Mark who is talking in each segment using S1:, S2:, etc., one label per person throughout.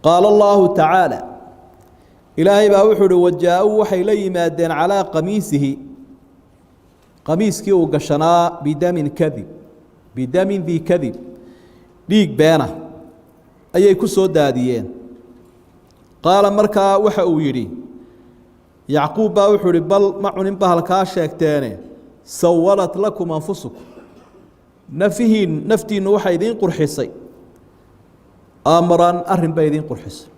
S1: Qaala allaahu tacaala, Ilaahay baa wuxuu uhi: wajaa-uu, waxay la yimaadeen, calaa qamiisihi, qamiiskii uu gashanaa, bidamin kadib, bidamin dii kadib, dhiig beena ayay ku soo daadiyeen. Qaala, markaa waxa uu yidhi Yacquub baa wuxuu ihi: bal ma cunin bahalkaa sheegteene, sawalat lakum anfusukum, nafihiin, naftiinnu waxay idiin qurxisay, amran, arrin bay idiin qurxisay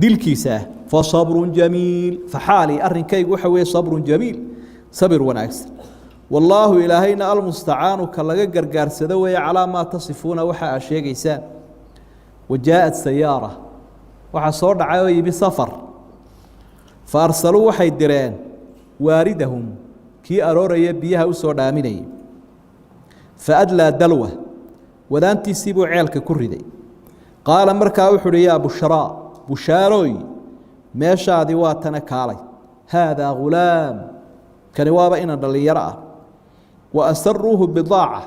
S1: dilkiisa ah. Fa sabrun jamiil, faxaali, arrinkaygu waxa weeye sabrun jamiil, sabir wanaagsan. Wallaahu, Ilaahayna, almustacaanu, ka laga gargaarsado weeye, calaa maa tasifuuna, waxa aa sheegaysaan. Wa jaaءat sayaara, waxaa soo dhacay oo yimi safar. Fa arsaluu, waxay direen, waaridahum, kii arooraya biyaha u soo dhaaminayay. Fa adlaa dalwa, wadaantiisii buu ceelka ku riday. Qaala, markaa wuxu uhi: yaa bushraa, bushaarooy, meeshaadii waa tana, kaalay. Haadaa ghulaam, kani waaba inan dhallinyaro ah. Wa asaruuhu bidaaca,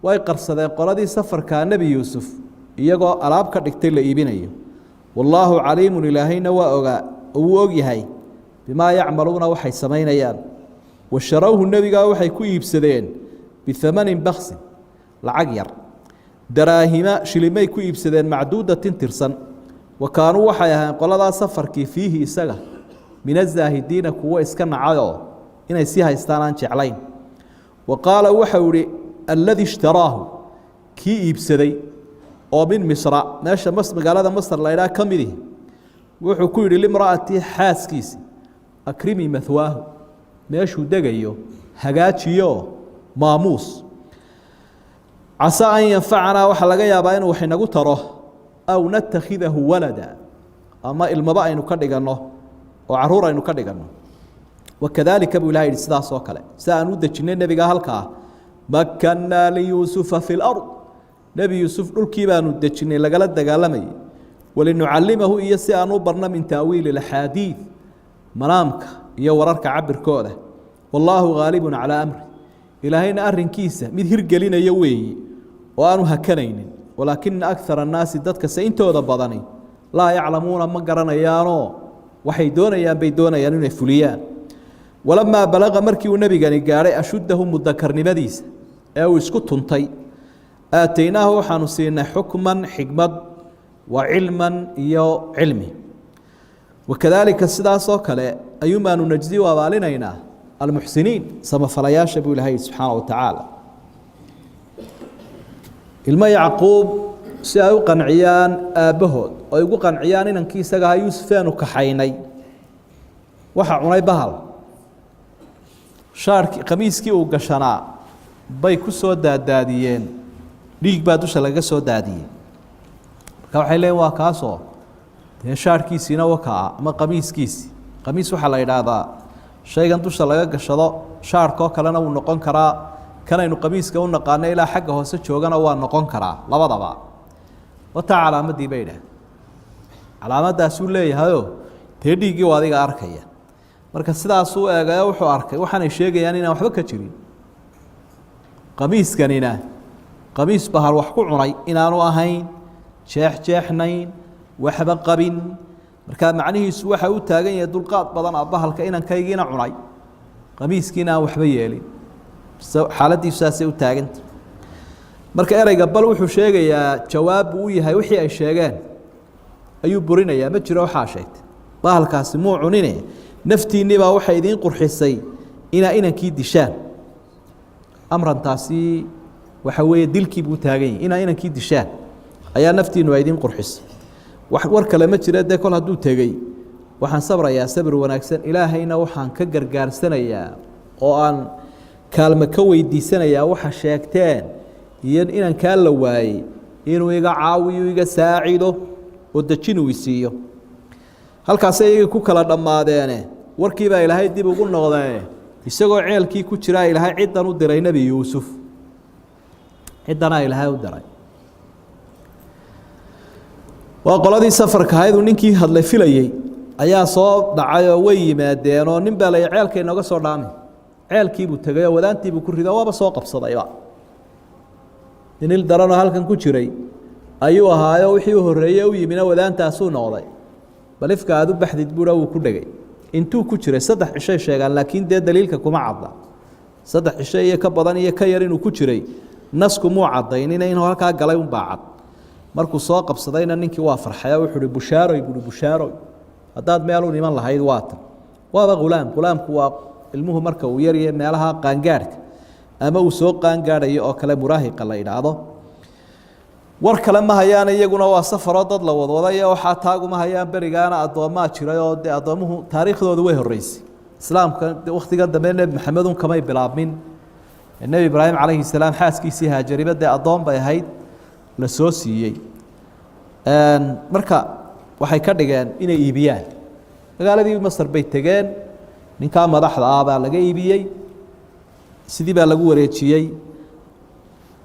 S1: way qarsadeen qoladii safarkaa Nebi Yuusuf, iyagoo alaab ka dhigtay la iibinayo. Wallaahu caliimun, Ilaahayna waa ogaa oo wuu og yahay, bimaa yacmaluuna, waxay samaynayaan. Washarowhu, nebigaa waxay ku iibsadeen, bihamanin baksin, lacag yar, daraahima, shilimay ku iibsadeen, macduudatin, tirsan. Wa kaanuu, waxay ahayn qoladaa safarkii, fiihi, isaga, min azaahidiina, kuwo iska nacayoo inay sii haystaan aan jeclayn. Wa qaala, waxau ihi alladii ishtaraahu, kii iibsaday oo min Misra, meesha magaalada Masr la ydhaha ka midihi, wuxuu ku yidhi limra'atii, xaaskiisi: akrimii mahwaahu, meeshuu degayo hagaajiyo, maamuus. Casaa an yanfacanaa, waxaa laga yaabaa inuu wax inagu taro, aw natakhidahu walada, ama ilmaba aynu ka dhiganno oo caruur aynu ka dhiganno. Wakadaalika buu Ilahay yihi, sidaas oo kale si aan u dejinnay nebiga halkaa, makannaa liyuusufa fi lard, Nebi Yuusuf dhulkii baanu dejinnay lagala dagaalamayay. Walinucallimahu, iyo si aan u barno, min taawiili axaadiid, manaamka iyo wararka cabirkooda. Wallaahu haalibun calaa amri, Ilaahayna arinkiisa mid hirgelinaya weeyi oo aanu hakanaynin. Walaakina akara annaasi, dadkase intooda badani, laa yaclamuuna, ma garanayaanoo waxay doonayaan bay doonayaan inay fuliyaan. Walamaa balaqa, markii uu nebigani gaadhay, ashuddahu, mudakarnimadiisa ee uu isku tuntay, aataynaahu, waxaanu siinay, xukman, xikmad, wa cilman, iyo cilmi. Wakadaalika, sidaasoo kale ayuunbaanu, najzi, u abaalinaynaa, almuxsiniin, samafalayaasha, buu Ilahay subxaana wa tacaala. Ilmo Yacquub si ay u qanciyaan aabbahood oo ay ugu qanciyaan inankii isaga ahaa Yuusufeenu kaxaynay waxa cunay bahal, shaarkii, khamiiskii uu gashanaa bay ku soo daadaadiyeen dhiig, baa dusha lagaga soo daadiyey. Marka waxay leeyiin waa kaasoo dee shaarhkiisiina wakaa ama qamiiskiisi. Qamiis waxaa la yidhaahdaa shaygan dusha laga gashado, shaarkoo kalena wuu noqon karaa, kanaynu qamiiska u naqaano ilaa xagga hoose joogana waa noqon karaa, labadaba. Wataa calaamadii bay idhaah, calaamadaasuu leeyahayoo dee dhiiggii waa adiga arkaya. Marka sidaasuu eegayo, wuxuu arkay waxaanay sheegayaan inaan waxba ka jirin, qamiiskanina qamiis bahal wax ku cunay inaanu ahayn, jeexjeexnayn, waxba qabin. Markaa macnihiisu waxa u taagan yahay dulqaad badan a bahalka inankaygiina cunay, qamiiskiina aan waxba yeelin. Xaaladiisu saasay u taaganta. Marka ereyga bal wuxuu sheegayaa jawaab buu u yahay, wixii ay sheegeen ayuu burinayaa. Ma jiro waxaa sheegtay, bahalkaasi muu cunine, naftiinnii baa waxay idiin qurxisay inaa inankii dishaan. Amrantaasi waxa weeye dilkii buu taagan yahy, inaa inankii dishaan ayaa naftiinu ay idiin qurxisay. War kale ma jira dee, kol hadduu tegey waxaan sabrayaa sabir wanaagsan, Ilaahayna waxaan ka gargaarsanayaa oo aan kaalme ka weydiisanayaa waxa sheegteen iyo inankaa la waayey inuu iga caawiyo, iga saacido oo dejin uu isiiyo. Halkaasay iyagii ku kala dhammaadeene, warkiibaa Ilaahay dib ugu noqdee, isagoo ceelkii ku jiraa Ilaahay ciddan u diray Nebi Yuusuf, ciddanaa Ilaahay u diray. Waa qoladii safarka ahayduu ninkii hadlay filayey ayaa soo dhacay oo way yimaadeen, oo nin baa la ceelka inooga soo dhaami. Ceelkiibuu tegey oo wadaantiibuu ku rido, waaba soo qabsadayba. Inil daranoo halkan ku jiray Ayuu ahaayo wixii u horreeyey u yimina wadaantaasuu noqday. Balifka aad u baxdid buura wuu ku dhegay. Intuu ku jiray 3 cishay sheegaan, laakiin dee daliilka kuma cadda. 3 cisho iyo ka badan iyo ka yar inuu ku jiray nasku muu cadaynina, inuu halkaa galay unbaa cad. Markuu soo qabsadayna ninkii waa farxay oo wuxuu uhi bushaaroy, buuhi bushaaroy, haddaad meelun iman lahayd waatan. Waaba ghulaam. Ghulaamku waa ilmuhu marka uu yaryahay meelaha qaangaadhka ama uu soo qaangaadhayo oo kale, muraahiqa la idhaahdo. War kale ma hayaan, iyaguna waa safaroo dad la wadwaday, waxaa taaguma hayaan. Berigaana addoommaa jiray oo dee addoommuhu taariikhdoodu way horreysay islaamka. Wakhtigan dambe Nebi Maxamed un kamay bilaabmin. Nebi Ibraahim calayhi salaam xaaskiisii Haajariba dee addoon bay ahayd la soo siiyey. Marka waxay ka dhigeen inay iibiyaan. Magaaladii Masar bay tegeen, ninkaa madaxda ah baa laga iibiyey, sidii baa lagu wareejiyey.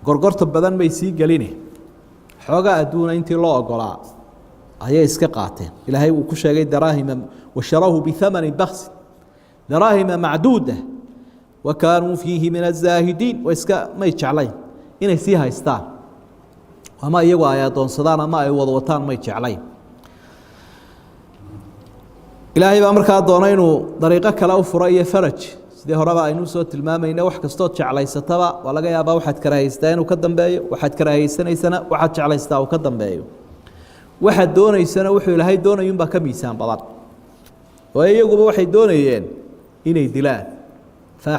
S1: Gorgorta badan may sii geline, xoogaa adduuna intii loo ogolaa ayay iska qaateen. Ilaahay uu ku sheegay daraahima, washaraahu bihamani baksin daraahima macduuda wa kaanuu fiihi min azaahidiin. Way iska may jeclayn inay sii haystaan ama iyagu ay addoonsadaan ama ay wadwataan, may jeclayn. Ilaahay baa markaa doona inuu dariiqo kale u furo iyo faraj. Sidii horeba aynuu soo tilmaamayna, wax kastood jeclaysataba waa laga yaabaa waxaad karaahaystaa inuu ka dambeeyo, waxaad karaahaysanaysana waxaad jeclaystaa uu ka dambeeyo, waxaad doonaysana wuxuu Ilaahay doonayunbaa ka miisaan badan. Oo iyaguba waxay doonayeen inay dilaan, fa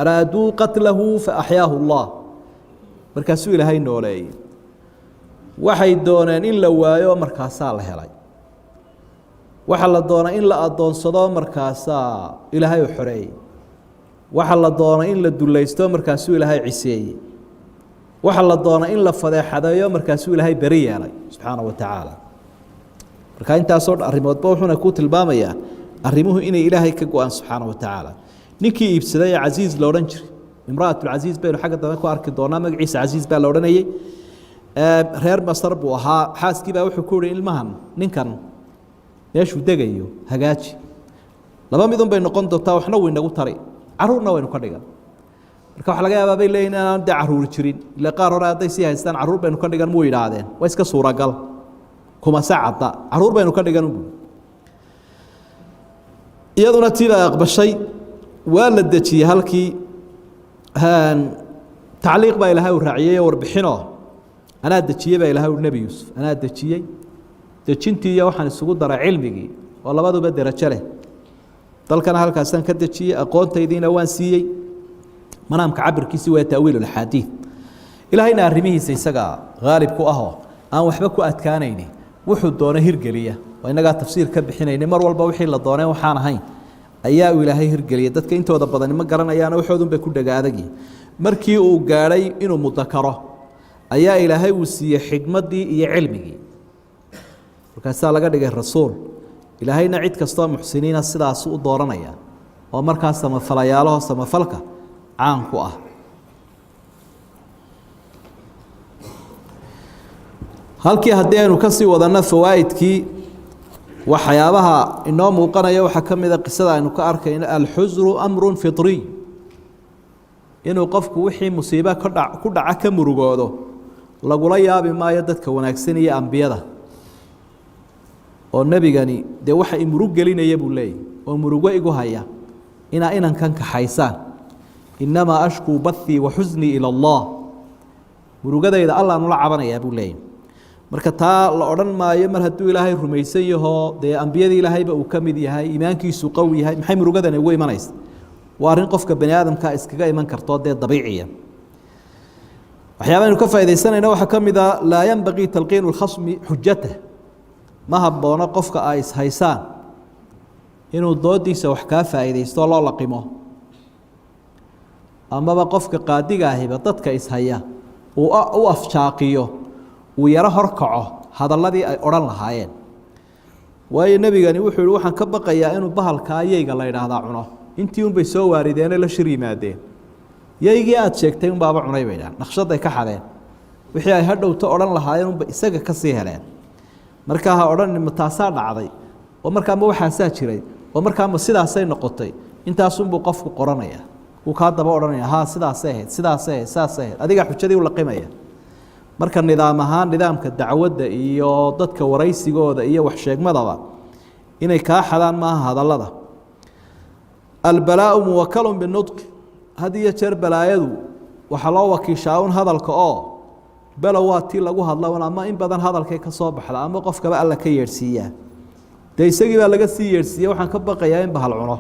S1: araaduu qatlahu fa axyaahu Allah, markaasuu Ilaahay nooleeyey. Waxay dooneen in la waayo, markaasaa la helay. Waxaa la doonay in la addoonsado, markaasaa Ilaahay u xoreeyey. Waxaa la doonay in la dulaysto, markaasuu Ilaahay ciseeyey. Waxaa la doonay in la fadeexadeeyo, markaasuu Ilaahay beri yeelay subxaana wa tacaala. Marka intaasoo arrimoodba wuxuuna ku tilmaamayaa arrimuhu inay Ilaahay ka go-aan subxaana wa tacaala. Ninkii iibsaday ee Casiis la odhan jiray, imra'atulcasiis baynu xagga dambe ku arki doonaa, magaciisa Casiis baa la odhanayey, reer Masar buu ahaa. Xaaskii baa wuxuu ku yihi ilmahan ninkan meeshuu degayo hagaaji, laba midun bay noqon doontaa, waxna wuu inagu tari, caruurna waynu ka dhigan. Marka waxa laga yaabaa bay leeyihin inaan dee caruuri jirin, ila qaar hore hadday sii haystaan carruur baynu ka dhigan muu yidhaahdeen. Waa iska suuragal, kumase cadda. Carruur baynu ka dhigan bu. Iyaduna tii baa aqbashay, waa la dejiyey halkii. Tacliiq baa Ilahay uu raaciyey oo warbixinoo, anaa dejiyey baa Ilahay ui Nebi Yuusuf, anaa dejiyey. Dejintii iyo waxaan isugu daray cilmigii oo labaduba derajo leh. Dalkana halkaasaan ka dejiyey, aqoontaydiina waan siiyey. Manaamka cabirkiisi waa ta'wiil axaadiid. Ilaahayna arrimihiisa isagaa haalib ku ahoo aan waxba ku adkaanayni, wuxuu doono hirgeliya. Waa innagaa tafsiir ka bixinaynay mar walba wixii la doonay waxaan ahayn ayaa uu Ilaahay hirgeliyay. Dadka intooda badani ma garanayaano, waxoodun bay ku dhega adagyihin. Markii uu gaadhay inuu mudakaro ayaa Ilaahay uu siiyey xikmaddii iyo cilmigii, markaasaa laga dhigay rasuul. Ilaahayna cid kastoo muxsiniina sidaasu u dooranaya oo markaa samafalayaalaho samafalka caan ku ah. Halkii haddii aynu kasii wadanno fawaa'idkii, waxyaabaha inoo muuqanaya waxaa ka mida qisada aynu ka arkayno alxusnu amru fiطriy, inuu qofku wixii musiiba kadha ku dhaca ka murugoodo lagula yaabi maayo dadka wanaagsan iyo ambiyada. Oo nebigani dee waxa imurug gelinaya buu leeyahy oo murugo igu haya inaa inankan kaxaysaan. Inamaa ashkuu bathii wa xusnii ilى اllah, murugadayda Allaan ula cabanayaa buu leeyahy. Marka taa la odhan maayo mar hadduu Ilaahay rumaysan yahoo dee ambiyadii Ilaahayba uu ka mid yahay, iimaankiisu qawi yahay, maxay murugadani ugu imanaysa? Waa arrin qofka bani aadamka iskaga iman karto dee dabiiciya. Waxyaaba aynu ka faa'idaysanayna waxaa ka mid a laa yanbagii talqiinu اlkhasmi xujatah. Ma haboono qofka ay ishaysaan inuu doodiisa wax kaa faa'iidaysto oo loo laqimo, amaba qofka qaadiga ahiba dadka ishaya uu u afjaaqiyo, uu yaro horkaco hadalladii ay odhan lahaayeen. Waayo nebigani wuxuu yihi waxaan ka baqayaa inuu bahalkaa yeyga la idhaahdaa cuno. Intii unbay soo waarideene la shir yimaadeen, yaygii aada sheegtay unbaaba cunay bay dhahan. Naqshaday ka xadeen, wixii ay hadhowto odhan lahaayeen unba isaga ka sii heleen. Markaa ha odhanin ma taasaa dhacday oo markaa ma waxaasaa jiray oo markaa ma sidaasay noqotay. Intaasunbuu qofku qoranaya, wuu kaa daba odhanaya, haa sidaasay ahayd, sidaasay ahayd, saasay ahayd. Adigaa xujadii u laqimaya. Marka nidaam ahaan, nidaamka dacwadda iyo dadka waraysigooda iyo waxsheegmadaba inay kaa xadaan maaha hadallada. Albalaau muwakalu binudqi. Had iyo jeer balaayadu waxaa loo wakiishaa un hadalka, oo below waa tii lagu hadla un, ama in badan hadalkay ka soo baxda, ama qofkaba Alla ka yeedhsiiyaa. Dee isagii baa laga sii yeedhsiiye, waxaan ka baqayaa in bahal cuno.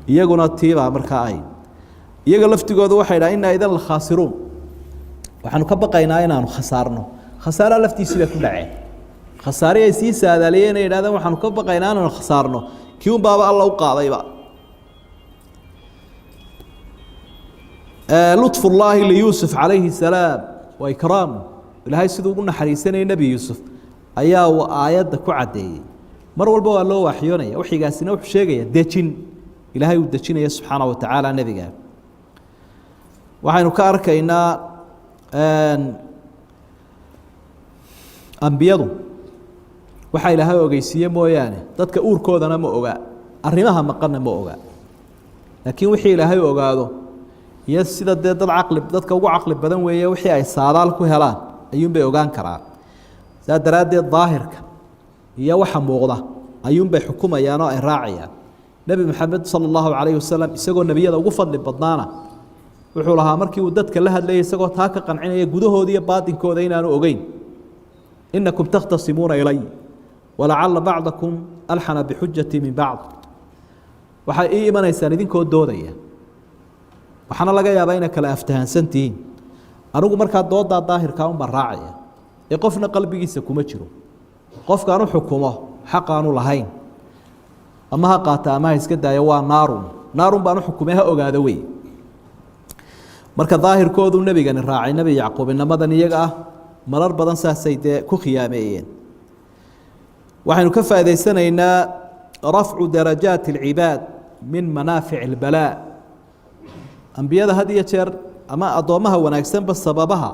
S1: Iyaguna tiibaa markaa ay iyaga laftigooda waxay dhaha: "Innaa idan la khaasiruun." Waxaanu ka baqaynaa inaanu khasaarno. Khasaaraa laftiisii bay ku dhaceen. Khasaari ay sii saadaaliyeen, ay yidhahdeen waxaanu ka baqaynaa inaanu khasaarno, kii un baaba Alla u qaadayba. Lطf اllaahi liyuusuf calayhi الsalaam wa ikraamu. Ilaahay siduu ugu naxariisanayay Nebi Yuusuf ayaa uu aayadda ku caddeeyey. Mar walba waa loo waxyoonaya, waxigaasina wuxuu sheegaya dejin Ilaahay uu dejinaya subxaana wa tacaala nebiga. Waxaynu ka arkaynaa ambiyadu waxaa Ilaahay ogeysiiye mooyaane, dadka uurkoodana ma oga, arrimaha maqanna ma oga, laakiin wixii Ilaahay ogaado iyo sida dee dad caqli, dadka ugu caqli badan weeye, wixii ay saadaal ku helaan ayuunbay ogaan karaan. Saa daraaddeed daahirka iyo waxa muuqda ayuunbay xukumayaan oo ay raacayaan. Nebi Maxamed sala allahu calayhi wasalam, isagoo nebiyada ugu fadli badnaana, wuxuu lahaa markii uu dadka la hadlayay, isagoo taa ka qancinaya gudahooda iyo baatinkooda inaanu ogeyn: "Inakum takhtasimuuna ilay walacala bacdakum alxana bixujati min bacd." Waxay ii imanaysaan idinkoo doodaya, waxaana laga yaabaa inay kala aftahansan tihiin. Anigu markaa doodaa daahirkaa unbaan raacaya, ee qofna qalbigiisa kuma jiro. Qofkaan u xukumo xaqaanu lahayn, ama ha qaata ama ha iska daayo, waa naarun, naarun baan u xukumay, ha ogaado wey. Marka daahirkoodu nebigani raacay, Nebi Yacquub inamadan iyaga ah marar badan saasay dee ku khiyaameeyeen. Waxaynu ka faa'idaysanaynaa rafcu darajaati alcibaad min manaafic albalaa. Ambiyada had iyo jeer ama addoommaha wanaagsanba sababaha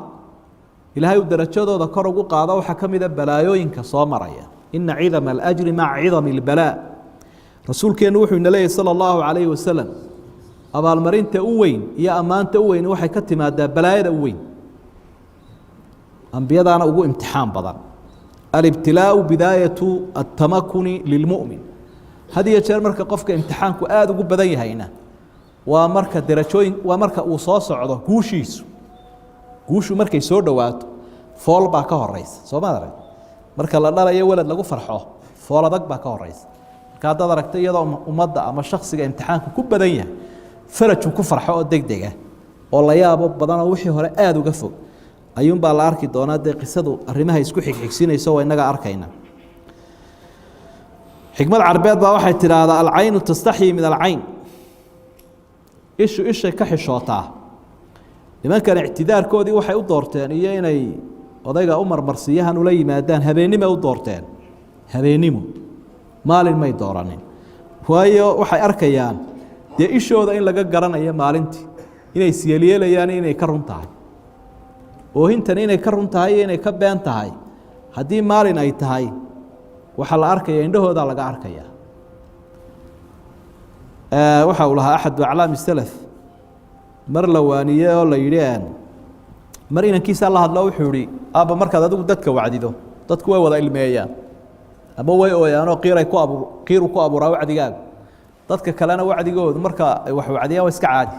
S1: Ilaahay uu darajadooda kor ugu qaado waxaa ka mida balaayooyinka soo maraya. Ina cidama alajri maca cidami albalaa. Rasuulkeennu wuxuu ina leeyahy sala allahu calayhi wasalam: abaalmarinta u weyn iyo ammaanta u weyn waxay ka timaadaa balaayada u weyn. Ambiyadaana ugu imtixaan badan. Alibtilaau bidaayatu altamakuni lilmu'min. Had iyo jeer marka qofka imtixaanku aada ugu badan yahayna, waa marka darajooyin, waa marka uu soo socdo guushiisu. Guushu markay soo dhowaato, fool baa ka horeysa. Soo maad arag, marka la dhalayo welad lagu farxo, fool adag baa ka horeysa. Marka haddaad aragto iyadoo ummadda ama shaksiga imtixaanku ku badan yahay, farajuu ku farxo oo deg dega oo la yaabo badanoo wixii hore aada uga fog ayuunbaa la arki doonaa. Dee qisadu arrimaha isku xigxigsinayso waa innaga arkayna. Xikmad Carbeed baa waxay tidhaahdaa: "Alcaynu tastaxyi min alcayn." Ishu ishay ka xishootaa. Nimankan ictidaarkoodii waxay u doorteen iyo inay odayga u marmarsiiyahan ula yimaadaan habeennimay u doorteen, habeennimo, maalin may dooranin. Waayo, waxay arkayaan dee ishooda in laga garanayo maalintii inay isyeelyeelayaan, inay ka run tahay oohintani, inay ka run tahay iyo inay ka been tahay. Haddii maalin ay tahay, waxaa la arkaya indhahoodaa laga arkaya. Waxa uu lahaa axadu aclaami salaf, mar la waaniyey oo la yidhi, mar inankiisaa la hadlo, wuxuu yihi: "Aabba, markaad adigu dadka wacdido, dadku way wada ilmeeyaan ama way ooyaanoo qiiray ku abu qiiru ku abuuraa wacdigaagu. Dadka kalena wacdigoodu marka ay wax wacdiyaan waa iska caadi."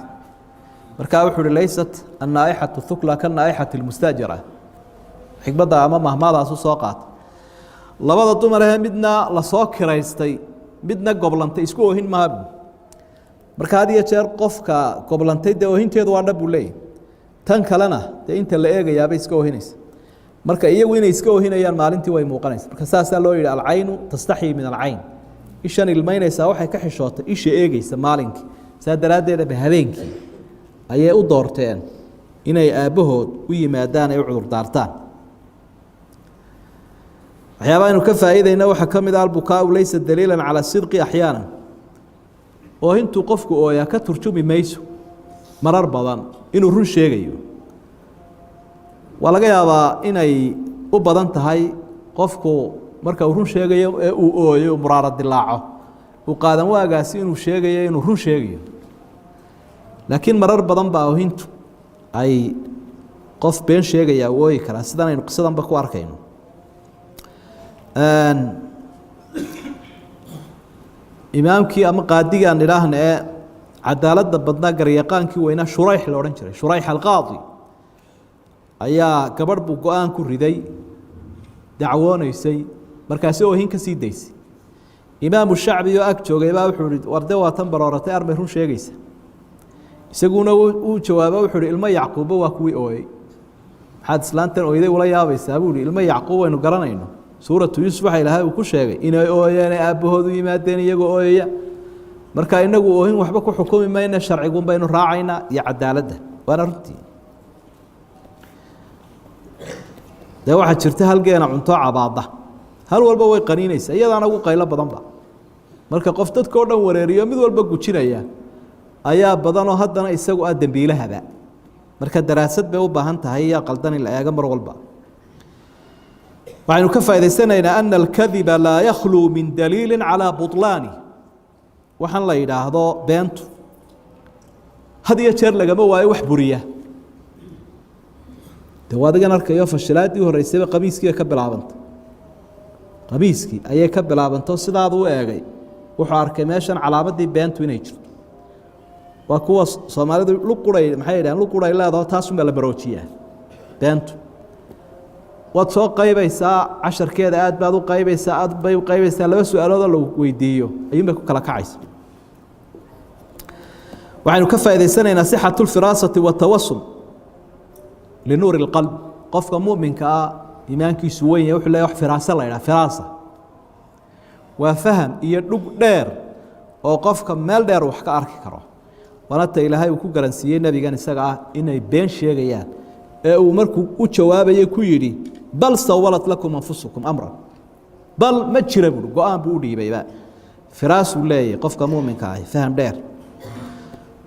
S1: Markaa wuxuu uhi: "Laysat annaaixatu thukla ka naaixati lmustaajira." Xikmadda ama mahmaadaasu soo qaata: labada dumar ahee midna lasoo kiraystay, midna goblantay, isku oohin maaha. Marka had iyo jeer qofka goblantay dee oohinteedu waa dhab buu leeyahy, tan kalena dee inta la eegayaabay iska oohinaysa. Marka iyagu inay iska oohinayaan maalintii way muuqanaysa. Marka saasaa loo yidhi: "Alcaynu tastaxyi min alcayn." Ishan ilmaynaysaa waxay ka xishootay isha eegeysa maalinkii. Saa daraaddeedaba habeenkii ayay u doorteen inay aabbahood u yimaadaan, ay u cudur daartaan. Waxyaaba aynu ka faa'iidayna waxaa ka mid ah: albukaau laysa daliila calى sidqi axyaana. Oohintuu qofku ooyaa ka turjumi mayso marar badan inuu run sheegayo. Waa laga yaabaa inay u badan tahay qofku marka uu run sheegayo ee uu ooyo, muraaro dilaaco, uu qaadan waagaasi inuu sheegayo inuu run sheegayo, laakiin marar badan baa oohintu ay Qof been sheegayaa uu ooyi karaa, sidan aynu qisadanba ku arkayno. Imaamkii ama qaadigaan idhaahna ee cadaaladda badnaa, garyaqaankii weynaa Shurayx la odhan jiray, Shurayx alqaadi, ayaa gabadh buu go-aan ku riday dacwooneysay, markaasi oohin ka sii daysay. Imaamu Shacbi oo ag joogay baa wuxuu ihi: "Warde, waa tan barooratay, armay run sheegaysa?" Isaguna uu jawaabo, wuxuu ihi: "Ilmo Yacquubba waa kuwii ooyey, maxaad islaantan oyday ula yaabaysaa?" buu ihi. Ilmo Yacquub waynu garanayno, Suuratu Yuusuf waxa Ilaahay uu ku sheegay inay ooyeen, aabbahoodu yimaadeen iyagoo ooyaya. Marka inagu oohin waxba ku xukumi mayna, sharcigun baynu raacaynaa iyo cadaaladda, waana runtii. Dee waxaa jirta halgeena cunto cabaada, hal walba way qaniinaysa, iyadaana ugu qaylo badanba. Marka qof dadka o dhan wareeriyo, mid walba gujinaya ayaa badanoo haddana isagu ah dembiilahaba. Marka daraasad bay u baahan tahay iyo qaldan in la eego mar walba. Waxaynu ka faa'idaysanaynaa ana alkadiba laa yakhluu min daliili calaa buطlaani. Waxaan la yidhaahdo beentu had iyo jeer lagama waayo wax buriya. De waa adigan arkayo, fashilaadii horreysayba qamiiskiiba ka bilaabantay, qamiiskii ayay ka bilaabanto. Sidaadu u eegay, wuxuu arkay meeshan calaamadii beentu inay jirto. Waa kuwa Soomaalidu luquray, maxay yidhahan, luquray leedaho, taasunbaa la baroojiyaa. Beentu waad soo qaybaysaa casharkeeda, aad baad u qaybaysaa, aad bay u qaybaysaa. Laba su-aaloodoo la weydiiyo ayuun bay ku kala kacaysa. Waxaynu ka faa'idaysanaynaa sixatu lfiraasati watawasum linuuri اlqalb. Qofka muminka ah iimaankiisu weyn yahay, wuxuu leeyahy wax firaasa la yidhaha. Firaasa waa faham iyo dhug dheer oo qofka meel dheer wax ka arki karo. Waana ta Ilaahay uu ku garansiiyey nebigan isaga ah inay been sheegayaan, ee uu markuu u jawaabayay ku yidhi: "Bal sawalat lakum anfusukum amran." Bal ma jira buui, go-aan buu u dhiibayba. Firaasuu leeyahay qofka muminka ahi, faham dheer.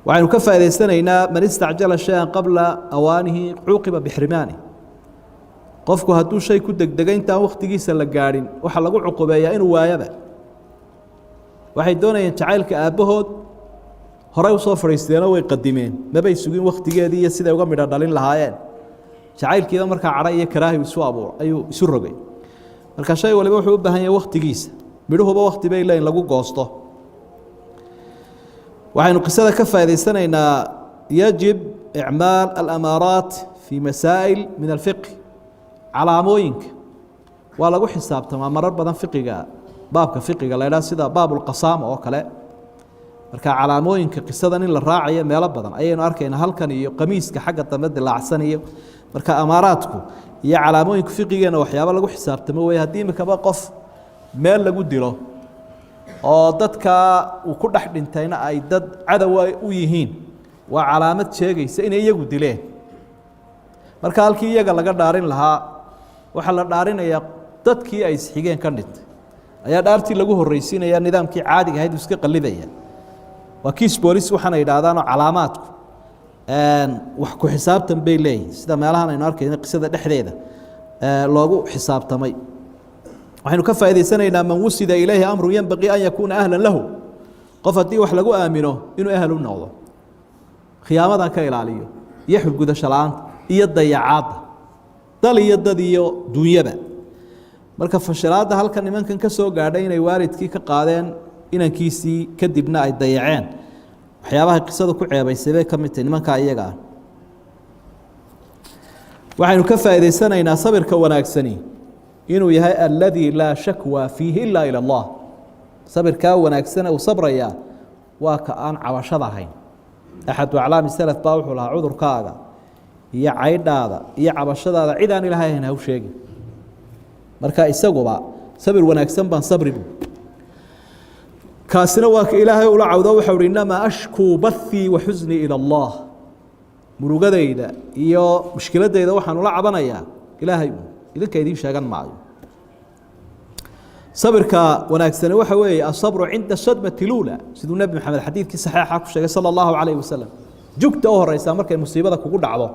S1: Waxaynu ka faa'idaysanaynaa: man istacjala shay-an qabla awaanihi cuuqiba bixrimaani. Qofku hadduu shay ku degdegay intaan wakhtigiisa la gaadhin, waxaa lagu cuqubeeyaa inuu waayaba. Waxay doonayeen jacaylka aabbahood, horay usoo fadhiisteenoo way qadimeen, mabay sugin wakhtigeedii iyo siday uga midho dhalin lahaayeen. Jacaylkiiba markaa cadho iyo karaahi isu abuur ayuu isu rogay. Marka shay waliba wuxuu u baahan yahay wakhtigiisa, midhuhuba wakhti bay leeyiin lagu goosto. Waxaynu qisada ka faa'idaysanaynaa: yajib icmaal alamaaraat fi masaa'il min alfiqh. Calaamooyinka waa lagu xisaabtamaa marar badan fiqiga, baabka fiqiga la idhaha, sida baabulqasaama oo kale. Marka calaamooyinka qisadan in la raacayo meelo badan ayaynu arkaynaa, halkan iyo qamiiska xagga dambe dilaacsan iyo. Marka amaaraadku iyo calaamooyinka fiqigeena waxyaaba lagu xisaabtamo wey. Haddii imikaba qof meel lagu dilo oo dadka uu ku dhex dhintayna ay dad cadowa u yihiin, waa calaamad sheegaysa inay iyagu dileen. Marka halkii iyaga laga dhaarin lahaa, waxaa la dhaarinayaa dadkii ay isxigeen ka dhintay ayaa dhaartii lagu horreysiinaya. Nidaamkii caadiga ahayd uu iska qallibaya. Waa kiis boolis waxaana yidhahdaanoo calaamaadku wax ku xisaabtan bay leeyihin, sida meelahan aynu arkayno qisada dhexdeeda loogu xisaabtamay. Waxaynu ka faa'idaysanaynaa: man wusida ilayhi amru yenbaqii an yakuuna ahlan lahu. Qof haddii wax lagu aamino, inuu ahal u noqdo, khiyaamadan ka ilaaliyo iyo xulgudasho la-aanta iyo dayacaadda dal iyo dad iyo duunyaba. Marka fashilaadda halkan nimankan ka soo gaadhay, inay waalidkii ka qaadeen inankiisii kadibna ay dayaceen, waxyaabaha qisada ku ceebaysay bay ka mid tahay nimankaa iyaga ah. Waxaynu ka faa'idaysanaynaa sabirka wanaagsani inuu yahay alladii laa shakwa fiihi ilaa ilى اllah. Sabirkaa wanaagsane uu sabrayaa waa ka aan cabashada ahayn. Axadu aclaami salaf baa wuxuu lahaa: "Cudurkaaga iyo caydhaada iyo cabashadaada cid aan Ilaahay ahayn ha u sheegin." Marka isaguba sabir wanaagsan baan sabri bu. Kaasina waa ka Ilaahay ula cawdo, waxau uhi: "Inamaa ashkuu bathii wa xusnii ilى اllah." Murugadayda iyo mushkiladayda waxaan ula cabanayaa Ilaahay, idinka idiin sheegan maayo. Sabirka wanaagsani waxa weeye asabru cinda sadmati luula, siduu Nebi Maxamed xadiidkii saxiixa ku sheegay sala allahu calayhi wasalam. Jugta u horeysaa markay musiibada kugu dhacdo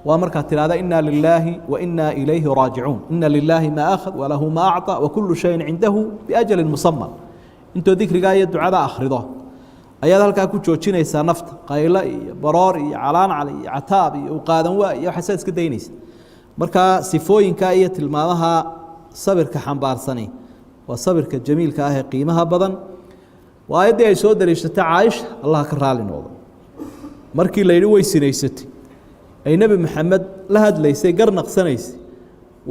S1: waa markaad tidhahda: "Ina lilaahi wa ina ilayhi raajicuun, ina lilaahi maa akhad walahu maa acطa wa kulu shayin cindahu biajalin musama." Intoo dikrigaa iyo ducada akhrido Ayaad halkaa ku joojinaysaa nafta, qaylo iyo baroor iyo calaancal iyo cataab iyo uqaadan waa iyo waxaasaad iska daynaysa. Markaa sifooyinka iyo tilmaamaha sabirka xambaarsani waa sabirka jamiilka ah ee qiimaha badan. Waa aayaddii ay soo daliishatay Caaisha, Allah ka raali noqdo, markii la yidhi way sinaysatay, ay Nebi Maxamed la hadlaysay, gar naqsanaysay.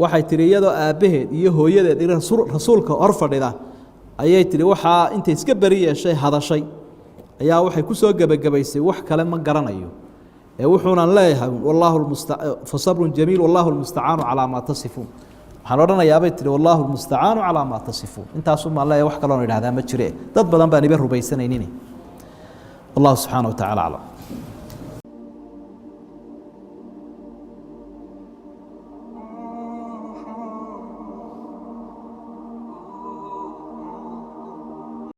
S1: Waxay tihi, iyadoo aabbaheed iyo hooyadeed rasuulka hor fadhida ayay tihi, waxaa intay iska beri yeeshay hadashay ayaa waxay ku soo gebagabaysay, wax kale ma garanayo ee wuxuunan leeyahay wallaahu musta fa sabrun jamiil, wallaahu lmustacaanu calaa maa tasifuun. Waxaan odhanayaabay tihi, wallaahu lmustacaanu calaa maa tasifuun. Intaasumaan leeyahay, wax kaloon idhahdaa ma jire, dad badan baan iba rubaysanaynin. Wallahu subxaana wa tacala aclam.